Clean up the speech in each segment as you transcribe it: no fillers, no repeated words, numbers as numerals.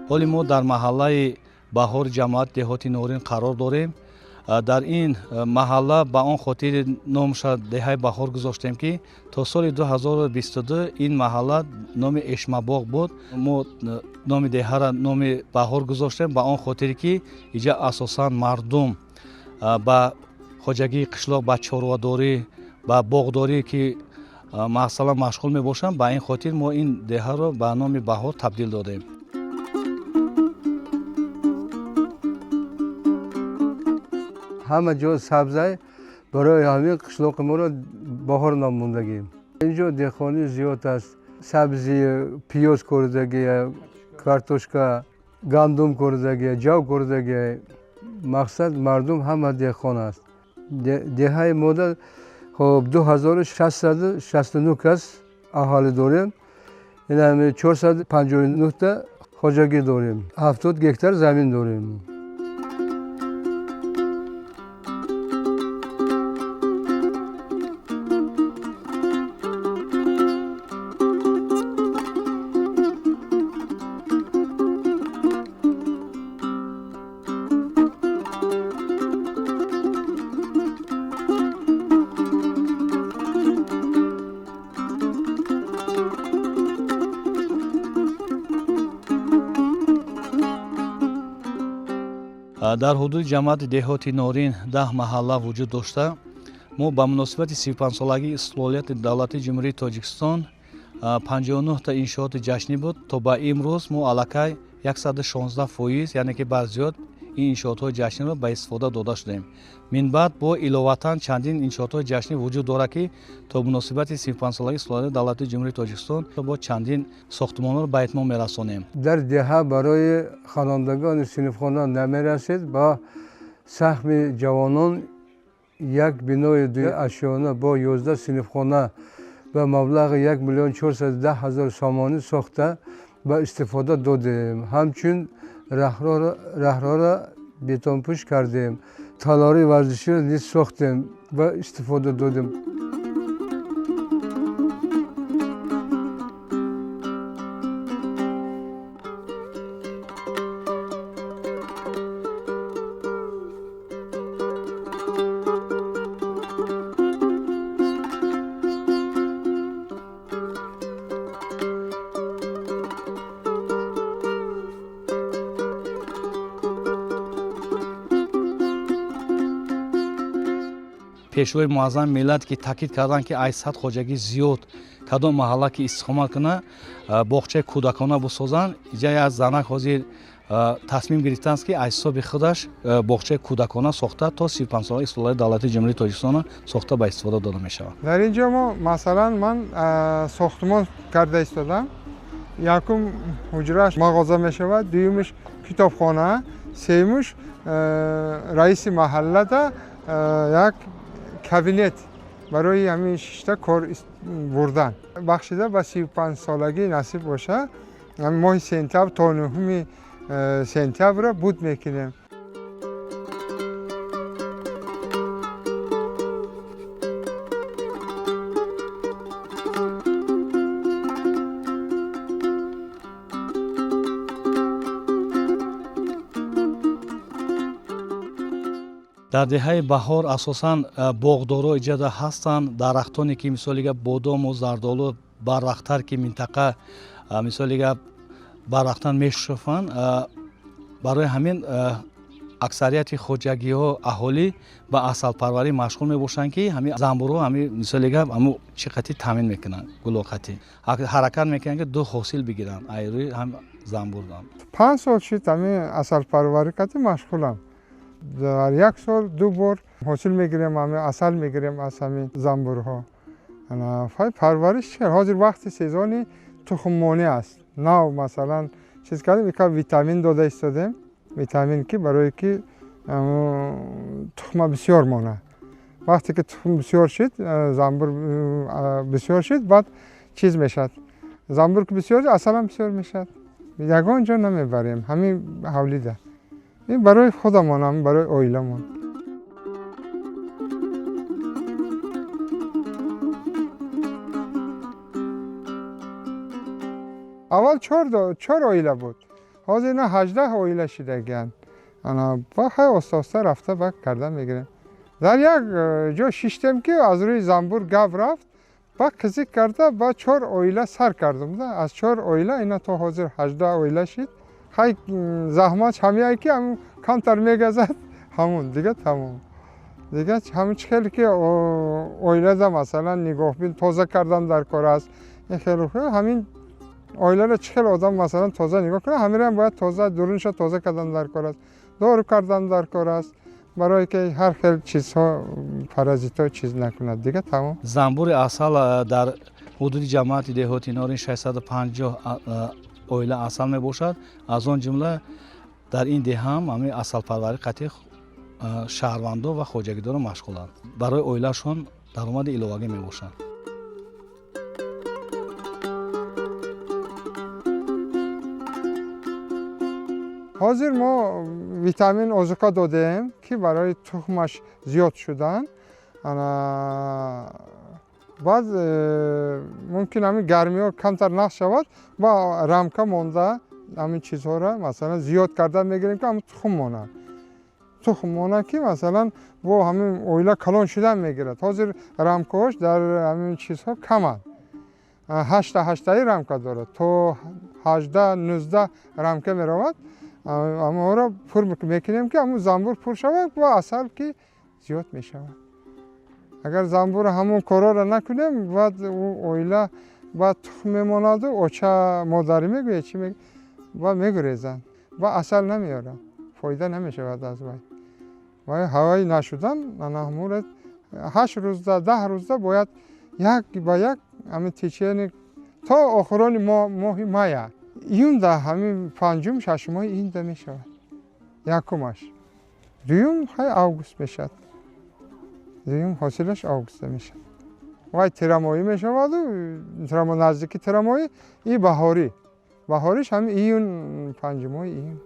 Ҳоли мо дар маҳаллаи Баҳор ҷамоати деҳоти Норин қарор дорем. Дар ин маҳалла ба он хотири номша деҳаи Баҳор гузоштем, ки то соли 2022 ин маҳалла номи Эшмабоғ буд. Мо номи деҳара номи Баҳор гузоштем ба он хотире, ки иҷа асосан мардум ба хоҷагии қишлоқ, ба чорвадорӣ, ба боғдорӣ, ки масалан машғул мебошанд. Ба ин хотир мо ин деҳаро ба номи Баҳор табдил додем. Ҳама ҷо сабзай, барои ҳамин қишлоқи моро Баҳор ном мондагем. Инҷо деҳқонӣ зиёд аст. Сабзи, пиёз кордагӣ, картошка, гандум кордагӣ, ҷав кордагӣ. Мақсад, мардум ҳама деҳқон аст. Деҳаи мода хоб 2669 кас аҳолӣ дорем. Инами 459 та хоҷагӣ дорем. 70 гектар замин дорем. Дар ҳудуди ҷамоати деҳоти Норин 10 маҳалла вуҷуд дошта, мо ба муносибати 35-солагии истиқлолияти давлатии Ҷумҳурии Тоҷикистон 59та иншооти ҷашнӣ буд. То ба имрӯз мо аллакай 116%, яъне ки бар зиёд ин иншоотҳои ҷашниро ба истифода дода шудем. Минбаъд бо иловатан чандин иншоотҳои ҷашнӣ вуҷуд дорад, ки то муносибати 35-солагии истиқлолияти давлатии Ҷумҳурии Тоҷикистон бо чандин сохтмонҳоро ба итмом мерасонем. Дар деҳа барои хонандагони синфхона намерасид. Ба саҳми ҷавонон як бинои дуашёна бо 11 синфхона ба маблағи 1 410 000 сомонӣ сохта ба истифода додем. Ҳамчун раҳрора бетонпӯш кардем. Толори варзиширо низ сохтем ва истифода додем. Пешвои муаззами миллат ки таъкид карданд, ки ай 100 хоҷагӣ зиёд кадом маҳалла ки истиқомат кунад, боғчаи кӯдакона бисозанд. Иҷа як занак ҳозир тасмим гирифтааст, ки аз ҳисоби худаш боғчаи кӯдакона сохта, то 35-солаи истиқлолияти давлатии Ҷумҳурии Тоҷикистона сохта ба истифода дода мешавад. Дар ин ҷо мо, масалан, ман сохтмон карда истодам. Якум ҳуҷраш мағоза мешавад, дуюмаш китобхона, сеюмаш раиси маҳаллада як кабинет барои ҳамин шишта кор бурдан. Бахшида ба 35-солагӣ, насиб боша, моҳи сентябр то 9-уми сентябрро буд мекунем. Дар деҳаи Баҳор асосан боғдоро иҷода ҳастанд. Дарахтоне ки, мисоли гап, бодому зардолу барвақттар, ки минтақа, мисоли гап, барвақттар мешуфанд. Барои ҳамин аксарияти хоҷагиҳо, аҳолӣ ба асалпарварӣ машғул мебошанд, ки ҳамин занбурҳо ҳамин, мисоли гап, ҳамун чӣ қатӣ таъмин мекунанд, гулоқатӣ ҳаракат мекунанд, ки ду ҳосил бигиранд айрӯи ҳам занбурдан. 5 сол шуд, ҳамин асалпарварӣ кати машғулам. Дар як сол ду бор ҳосил мегирем, ҳамин асал мегирем аз ҳамин занбурҳо. Парвариш чи, ҳозир вақти сезони тухммонӣ аст. Нав, масалан, чиз кардем, ика витамин дода истодем, витамин, ки барое ки тухма бисёр монад. Вақте ки тухм бисёр шуд, занбур бисёр шуд, баъд чиз мешавад. Занбур ки бисёр, асалам бисёр мешавад. Ягон ҷо намебарем, ҳамин ҳавлида. Ин барои худамон, ҳам барои оиламон. Аввал чор оила буд. Ҳозир ина 18 оила шидагианд. Ана ба хай оста-оста рафта ба карда мегирем. Дар як ҷо шиштем, ки аз рӯи занбур гап рафт, ба қизиқ карда ба чор оила сар кардум. Аз чор оила ина то ҳозир 18 оила шид. Хай, заҳмат ҳамяе ки камтар мегазад, ҳамун дига тамом. Дига ҳамин чӣ хеле ки оилада, масалан, нигоҳбин, тоза кардан дар кор аст, ин хеле ҳамин оиларо чӣ хел одам, масалан, тоза нигоҳ кунад, ҳаминам бояд тоза, дурунша тоза кардан дар кор аст, дору кардан дар кор аст, барое ки ҳар хел чизҳо, паразитҳо чиз накунад. Дига тамом. Занбури асал дар ҳудуди ҷамоати деҳоти Норин 650 оила асал мебошад. Аз он ҷумла дар ин деҳа ҳам ҳамин асалпарварӣ қатъи шаҳрвандон ва хоҷагидорон машғуланд, барои оилаашон даромади иловагӣ мебошанд. Ҳозир мо витамин озуқа додем, ки барои тухмаш зиёд шудан. Баъд мумкин ҳамин гармиҳо камтар нақш шавад, ба рамка монда ҳамин чизҳоро, масалан, зиёд карда мегирем, ки ҳамин тухм монад, тухм монад, ки, масалан, бо ҳамин оила калон шудан мегирад. Ҳозир рамкаҳош дар ҳамин чизҳо каманд, ҳашта ҳаштаи рамка дорад, то 18, 19 рамка меравад. Аморо пур мекунем, ки ҳамун занбур пур шавад ва асал ки зиёд мешавад. Агар занбур ҳамун корҳоро накунем, баъд ӯ оила баъд тухм мемонаду оча модарӣ мегӯяд, чи ва мегурезанд ва асал намеоранд, фоида намешавад аз вай. Вай ҳавои нашудан ана ҳамура 8 рӯзда, 10 рӯзда бояд як ба як ҳамин течение то охирони моҳи мая, июнда, ҳамин панҷум, шашумои июнда мешавад якумаш. Дуюм хай август мешавад, дуюм ҳосилаш августда мешавад. Вай тирамоҳӣ мешаваду наздики тирамоҳӣ и баҳорӣ, баҳориш ҳамин июн, панҷумои июн.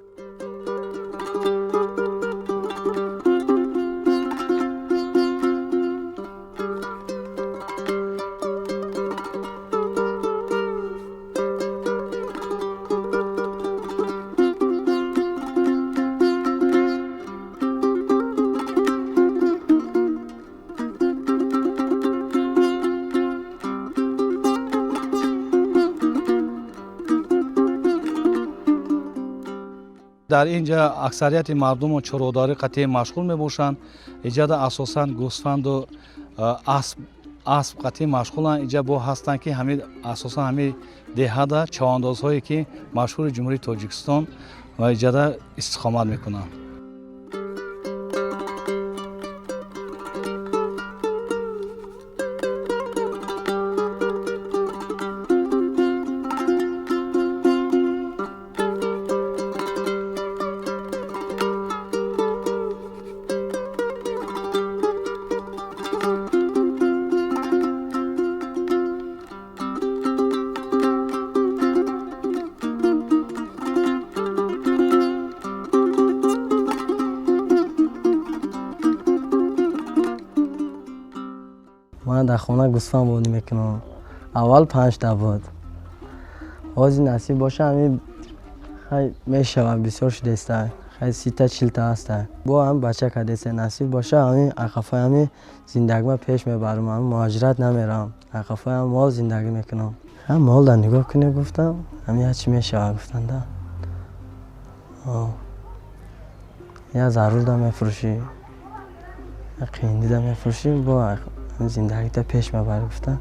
Дар ин ҷа аксарияти мардуму чорводорӣ қатъи машғул мебошанд. Иҷада асосан гӯсфанду асп қатъи машғуланд. Иҷа бо ҳастанд, ки ҳамин асосан ҳамин деҳада чавандозҳое, ки машҳури Ҷумҳурии Тоҷикистон ва иҷада истиқомат мекунанд. Ман дар хона гӯсфанд бонӣ мекунам. Аввал панҷта буд, ҳозир насиб боша, ҳамин хай мешавад, бисёр шудеста, хай 30-та, 40-та ҳаста. Бо ҳам бача кардеста, насиб боша, ҳамин ақафаи ҳамин зиндагима пеш мебарам, ҳамин муҳоҷират намеравам, ақафаи ҳам мол зиндагӣ мекунам. Ҳам мол дар нигоҳ кунед гуфтам, ҳамин ячи мешавад гуфтанда. Я зарурда мефурӯшӣ, я қииндида мефурӯшӣ, бо зиндагита пеш мебарӣ гуфтам.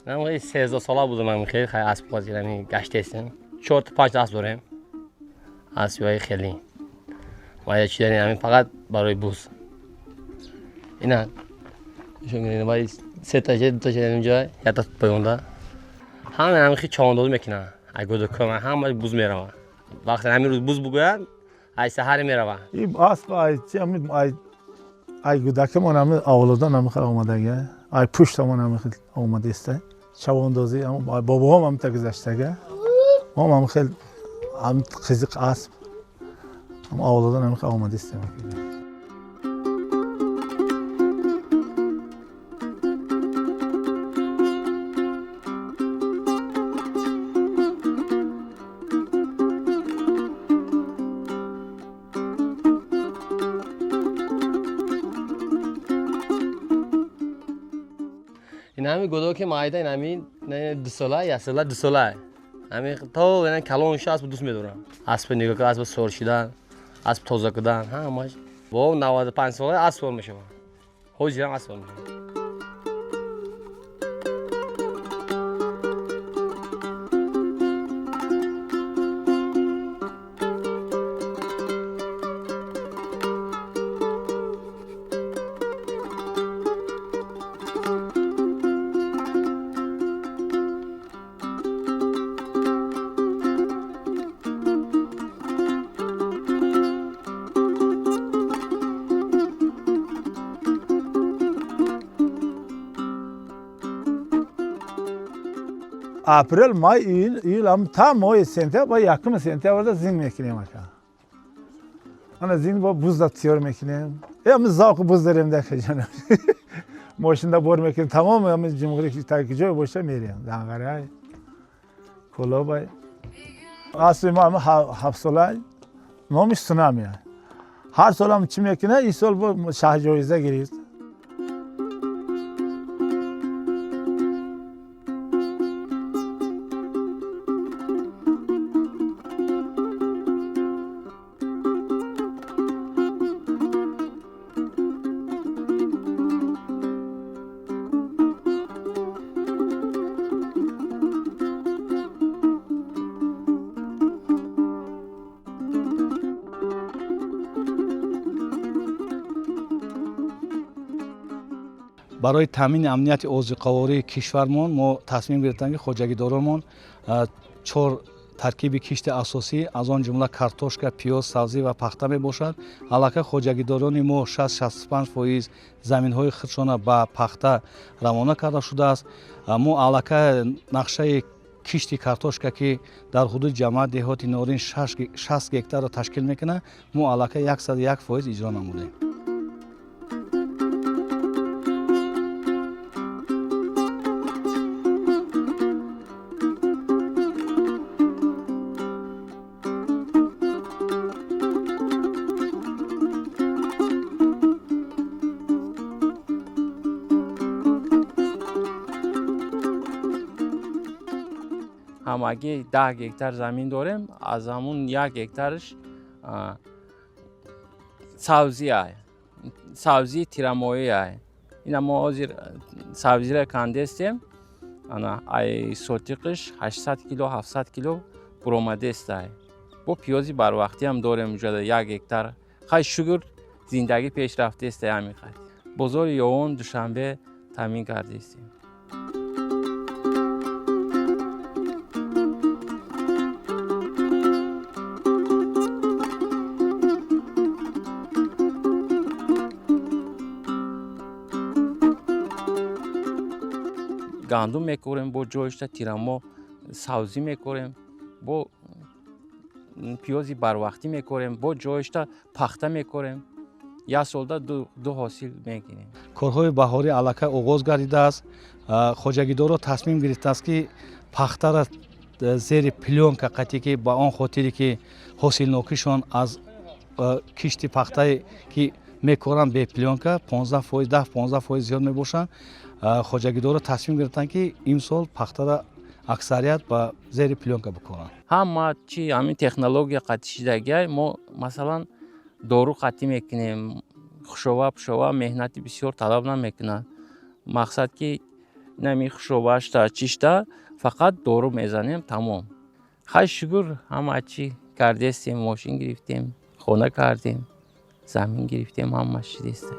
Ман 13 сола будам, ман хеле хай асп бозӣ гаштесем. Чор та, панҷ асп дорем. Аспҳои хеле. Ма чӣ дорем, ҳамин фақат барои буз. Ина нишон кунед, вай се та, ду та инҷо, як та поёнда. Ҳама ҳамин хи чавандоз мекунанд. Ай гудакам ҳама буз мераванд. Вақте ҳамин рӯз буз бугӯяд, ай саҳаре мераванд. И асп ай чи ҳамин ай гудакамон, ҳамин авлодан ҳамин хел омадага, ай пуштамон ҳамин хел омадаиста. Чавандозӣ бобоҳом ҳамин та гузаштага. Мо ҳам хел ҳамин қизиқ асп. Ҳам авлодан ҳамин омадистем. Ин ҳами гудо ки майда, ин ҳами 2 сола, 1 сола, 2 сола, ҳами то калон шуда асп дӯст медорам. Аспи нигоҳ кар, асп сор шидан, асп тоза кардан, ҳамаш. Бо 95 сола асп сор мешавам, ҳозирам асп сор мешавам. Апрел, май, июл, июл ҳам та моҳи сентябр, ба 1-уми сентябрда зин мекунем, ака. Ана зин бо бузда тиёр мекунем. Ами завқи буз дорем, дака ҷон. Мошинда бор мекунем, тамом ами ҷумҳури та ҷой боша мерем. Данғарай, Кӯлобай. Асли мо ами 7 сола, номиш Сунами. Ҳар солам чӣ мекунад, ин сол бо шаҳҷоиза гирифт. Барои таъмини амнияти озуқавории кишвармон мо тасмим гирифтем, ки хоҷагидоронмон чор таркиби кишти асосӣ, аз он ҷумла картошка, пиёз, сабзӣ ва пахта мебошад. Аллакай хоҷагидорони мо 60-65% заминҳои худшона ба пахта равона карда шудааст. Мо аллакай нақшаи кишти картошка, ки дар ҳудуди ҷамоат деҳоти Норин 60 гектарро ташкил мекунад, мо аллакай 101% иҷро намудем. Ҳамагӣ 10 гектар замин дорем, аз ҳамун 1 гектараш сабзӣ ай, сабзии тирамоҳӣ ай. Ина мо ҳозир сабзиро кандестем, ана ай сотиқиш 800 кило, 700 кило буромадестай. Бо пиёзи барвақтиам дорем уҷада 1 гектар. Хай, шукр, зиндагӣ пеш рафтестай. Ҳамин қад бозори Ёвон, Душанбе таъмин кардестем. Гандум мекорем, бо ҷоишта тирамо сабзӣ мекорем, бо пиёзи барвақтӣ мекорем, бо ҷоишта пахта мекорем. Як солда ду ҳосил мегирем. Корҳои баҳорӣ аллакай оғоз гардидааст. Хоҷагидорро тасмим гирифтааст, ки пахтара зери плёнка қатӣ, ки ба он хотире ки ҳосилнокишон аз кишти пахтае, ки мекоранд бе плёнка, 15%, 10-15% зиёд мебошанд. Хоҷагидорро тасмим гирифтанд, ки имсол пахтара аксарият ба зери плёнка бикоранд. Ҳама чи ҳамин технология қатъи шидагиай. Мо, масалан, дору қатъӣ мекунем, хушова пушова меҳнати бисёр талаб намекунад. Мақсад ки инами хушовашта, чишта фақат дору мезанем, тамом. Хай, шукр, ҳама чи кардестем, мошин гирифтем, хона кардем, замин гирифтем, ҳама шидеста.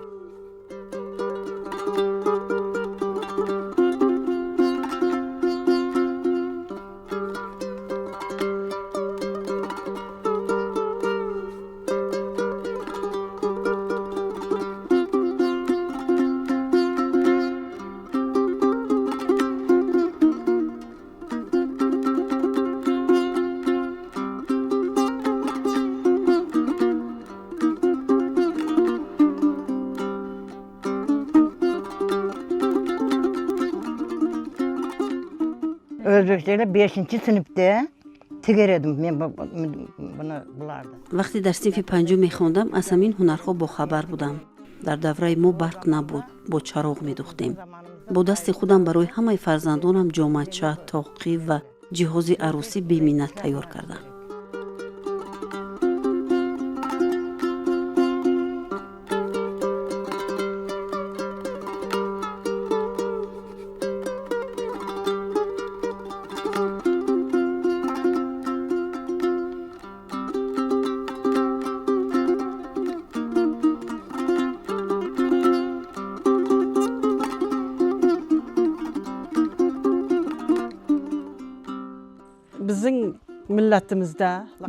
O'zbekchada beshinchi sinfda tigar edim men buni bularni. Вақте дар синфи панҷум мехондам, аз ҳамин ҳунарҳо бохабар будам. Дар давраи мо барқ набуд, бо чароғ медӯхтем. Бо дасти худам барои ҳамаи фарзандонам ҷомача, тоқӣ ва ҷиҳози арӯсӣ беминнат тайёр кардам.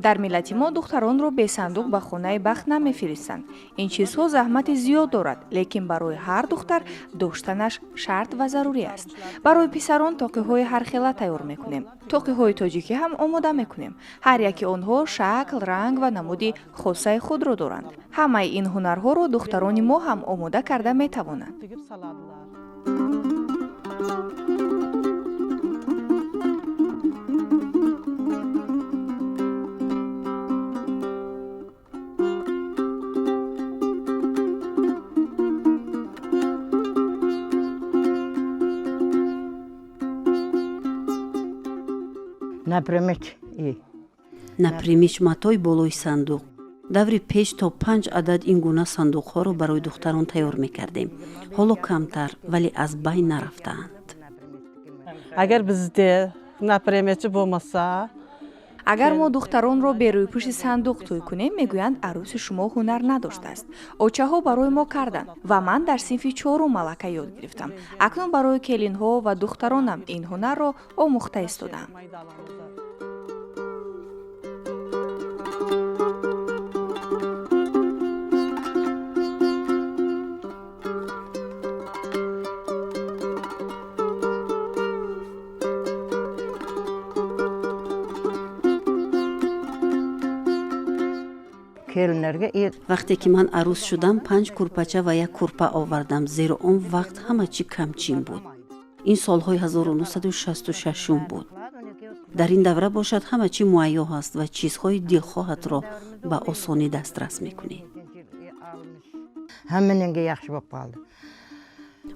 Дар миллати мо духтаронро бесандуқ ба хонаи бахт намефиристанд. Ин чизҳо заҳмати зиёд дорад, лекин барои ҳар духтар доштанаш шарт ва зарурӣ аст. Барои писарон тоқиҳои ҳархела тайёр мекунем, тоқиҳои тоҷикӣ ҳам омода мекунем. Ҳар яки онҳо шакл, ранг ва намуди хосаи худро доранд. Ҳамаи ин ҳунарҳоро духтарони мо ҳам омода карда метавонанд. Напримич матои болои сандуқ. Даври пеш то 5 адад ин гуна сандуқҳоро барои духтарон тайёр мекардем. Ҳоло камтар, вале аз байн нарафтаанд. Агар бизде напримечи болмаса, Агар мо духтаронро берӯйпӯши сандуқ тӯй кунем, мегӯянд, арӯси шумо ҳунар надоштааст. Очаҳо барои мо карданд ва ман дар синфи чорум малака ёд гирифтам. Акнун барои келинҳо ва духтаронам ин ҳунарро омӯхта истодаам. Вақте ки ман арӯс шудам, 5 курпача ва як курпа овардам, зеро он вақт ҳама чӣ камчин буд. Ин солҳои 1966 буд. Дар ин давра бошад, ҳама чӣ муайё ҳаст ва чизҳои дилхоҳатро ба осонӣ дастрас мекунӣ.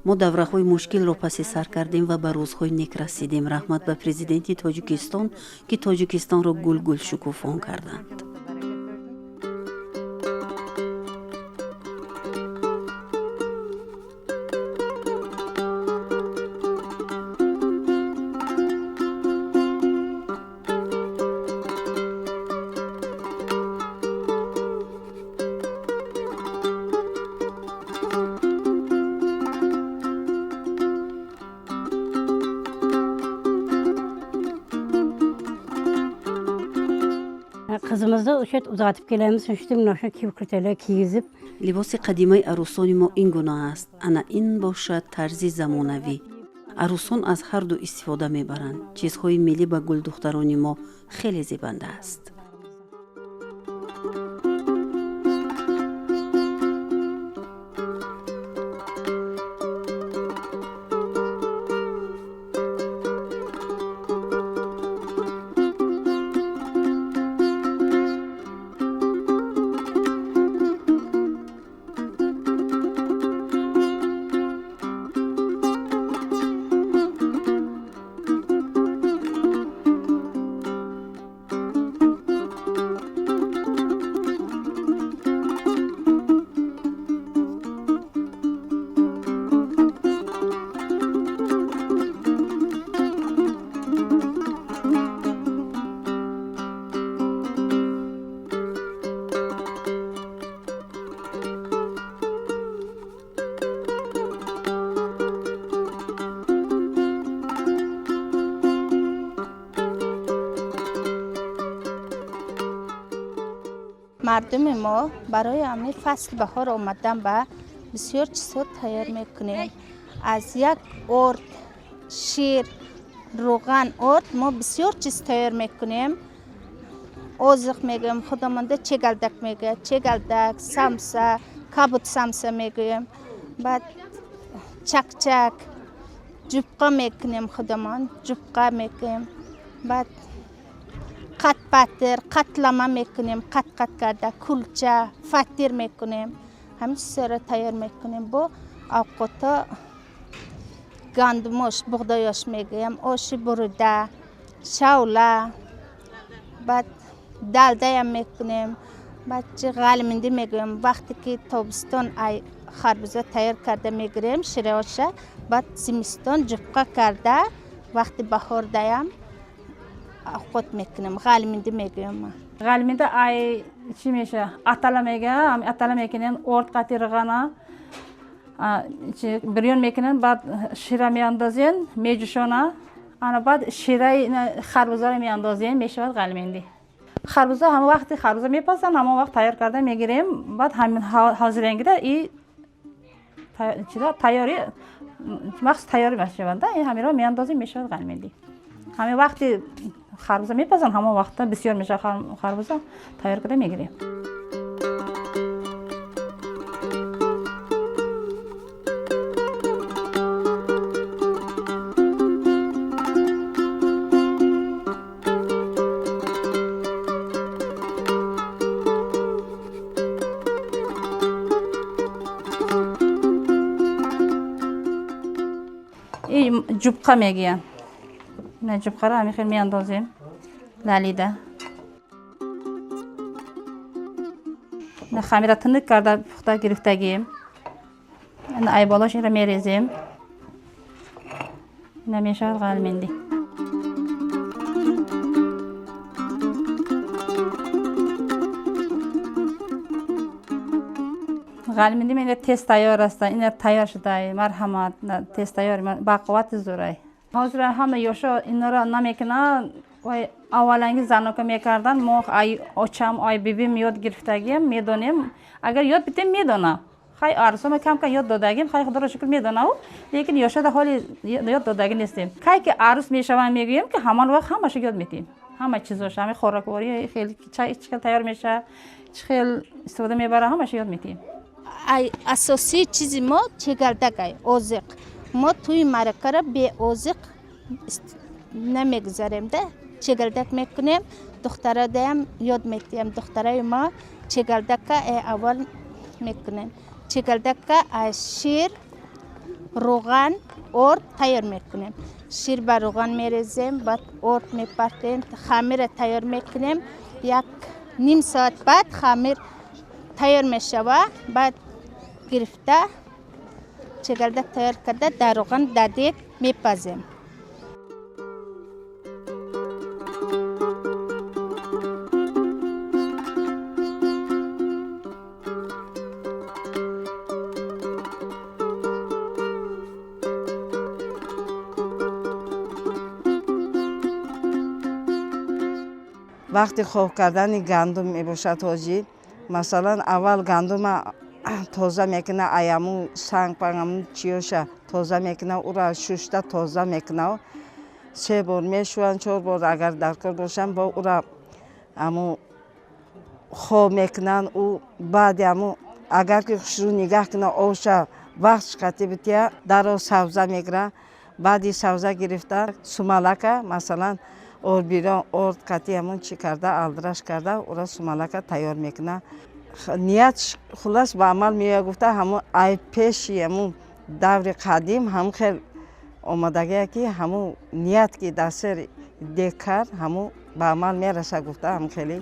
Мо давраҳои мушкилро паси сар кардем ва ба рӯзҳои нек расидем. Раҳмат ба президенти Тоҷикистон, ки Тоҷикистонро гулгул шукуфон карданд. Qizimizni o'sha uzatib kelamiz, shu mana shu kiyib kirtalar kiygizib. Либоси қадимаи арӯсони мо ин гуна аст. Ана ин бошад тарзи замонавӣ. Арӯсон аз ҳар ду истифода мебаранд. Чизҳои миллӣ ба гулдухтарони мо хеле зебанда аст. Мардуми мо барои ҳамин фасли баҳор омадан ба бисёр чизҳо тайёр мекунем. Аз як орд, шир, рӯған, орд мо бисёр чиз тайёр мекунем. Озиқ мегӯем, худомонда чегалдак мегӯяд, чегалдак, самса, кабуд самса мегӯем, баъд чакчак, Ҷубқа мекунем худамон, ҷубқа мекунем. Баъд қатпатир, қатлама мекунем, қат-қат карда, кулча, фатир мекунем. Ҳамин чизҳоро тайёр мекунем. Бо овқотҳо гандумош, буғдоёш мегӯям, оши буруда, шавла, баъд далдаям мекунем. Баъд чи ғалминди мегӯям. Вақте ки тобистон ай харбуза тайёр карда мегирем, шираоша, баъд зимистон ҷубқа карда, вақти баҳордаям овқот мекунем. Ғалминди мегӯям ман. Ғалминди ай чӣ меша? Атала мега, атала мекунем, орд қати рғана, бирён мекунем, баъд шира меандозем, меҷӯшона, ана баъд шираи харбузаро меандозем, мешавад ғалминди. Харбуза ҳамон вақти харбуза мепазанд, ҳамон вақт тайёр карда мегирем, баъд ҳамин ҳозирангида и тайёри махсус тайёрӣ мешавад, ҳаминро меандозем, мешавад ғалминди. Ҳамин вақти харбуза мепазанд, ҳамон вақта бисёр мешавад харбуза, тайёр карда мегирем. Ҷубқа мегӯянд. Ина ҷубқаро ҳамин хел меандозем лалида. Ина хамира тунук карда пухта гирифтагием. Ина айболош инро мерезем. Ина мешавад ғалминди. Ғалминди ина тез тайёр аст, ина тайёр шудай, марҳамат, тез тайёр, ба қуввати зӯрай. Ҳозир ҳама ёшо инора намекунанд, вай авваланги занока мекарданд, мо ай очам, ай бибим ёд гирифтагием, медонем. Агар ёд битем медонам. Хай арзома кам-кам ёд додагим, хай худоро шукр медонам, лекин ёшода ҳоли ёд додаги нестем. Кай ки арӯс мешаванд мегӯем ки ҳамон вақт ҳамаша ёд метиҳем. Ҳама чизоша, ҳамин хӯрокворӣ хел чӣ хел тайёр мешавад, чӣ хел истифода мебарад, ҳамаша ёд метиҳем. Ай асосии чизи мо чегалдагай, озиқ. Мо тӯи маъракаро беозиқ намегузарем да. Чегалдак мекунем, духтарадаям ёд метиҳем. Духтараи мо чегалдака аввал мекунем. Чегалдака аз шир, рӯған, орд тайёр мекунем. Шир ба рӯған мерезем, баъд орд мепартем, хамира тайёр мекунем. Як ним соат баъд хамир тайёр мешавад, баъд гирифта чегалдак тайёр карда дар рӯған дар дег мепазем. Вақти хоб кардани гандум мебошад ҳоҷӣ. Масалан, аввал гандума тоза мекуна, аяму санг пангаму чиёша тоза мекуна, ура шушта тоза мекуна. Се бор мешӯянд, чор бор агар даркор бошанд, бо ура аму хоб мекунанд. Ӯ баъди аму агар ки хушрӯ нигаҳ куна, оша вақт шикати бития, даро савза мегира. Баъди савза гирифта сумалака, масалан, орбирон орд кати ҳамон чӣ карда, алдраш карда, ура сумалака тайёр мекуна. Ният хулас ба амал меояд гуфта, ҳамон ай пеши ҳамон даври қадим ҳамон хел омадагия ки ҳамон ният ки дар сари дег кард, ҳамон ба амал мерасад гуфта, ҳамон хеле.